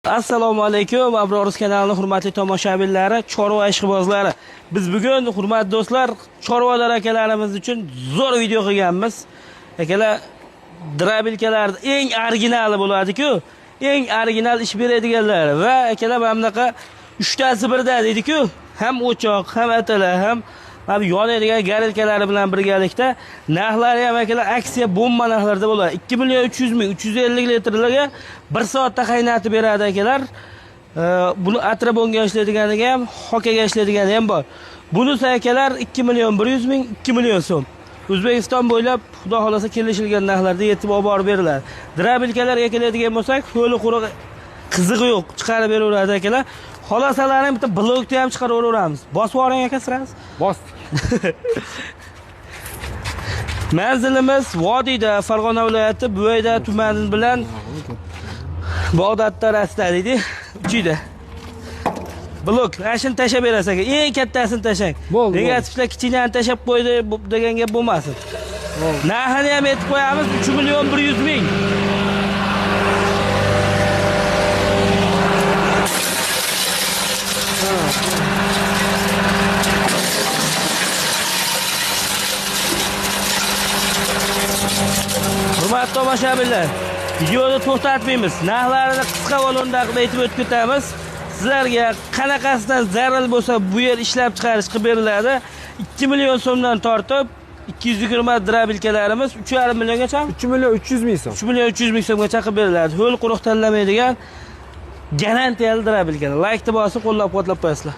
Assalomu alaykum Abror kanalining hurmatli tomoshabinlari, chorva ishqibozlari. Biz bugun hurmatli do'stlar, chorvador akalarimiz uchun zo'r video qilganmiz. Akalar, дробилка lar eng originali bo'ladi-ku. Eng original ish beradiganlari va akalar mana bunaqa uchtasi birda deydi-ku. Ham o'choq, ham atala, ham mana bu yonadigan горелка lari bilan birgalikda narxlari ham akalar aksiya bomba narxlarda bo'ladi. 2 million 300 ming, 350 litrlarga 1 soatda qaynatib beradi akalar. Buni atrabonga ishlaydiganiga ham, xokaga ishlaydigani ham bor. Bunisi akalar 2 million 100 ming, 2 million so'm. O'zbekiston bo'ylab xudo xolasa kelishilgan narxlarda yetib olib borib beriladi. Дробилка larga keladigan bo'lsak, ho'li quruq qizig'i yo'q, chiqarib beraveradi akalar. Xolosalarini bitta blokda ham chiqarib yuboraveramiz. Bosib yuboring aka sirasi. Bosdik. Manzilimiz Vodiyda, Farg'ona viloyati Buvayda tumani bilan Bag'dod orasida deydi. Uchiyda. Blok, mana shuni tashlab berasiz aka. Eng kattasini tashlang. Bo'ldi, Negativlar kichkinani tashlab qo'ydi degan gap bo'lmasin. Narxini ham aytib qo'yamiz, 3 million 100 ming. Hurmatli tomoshabinlar, videoni to'xtatmaymiz. Narxlarini qisqa va lo'nda qilib aytib o'tib ketamiz. Sizlarga qanaqasidan zarur bo'lsa, bu yer ishlab chiqarish qilib beriladi. 2 million so'mdan tortib 220 дробилка larimiz 3,5 milliongacha 3 million 300 ming so'm. 3 million 300 ming so'mgacha qilib beriladi. Ho'l quruq tanlamaydigan garantiyali дробилка lar. Laykni bosib qo'llab-quvvatlab qo'yasizlar.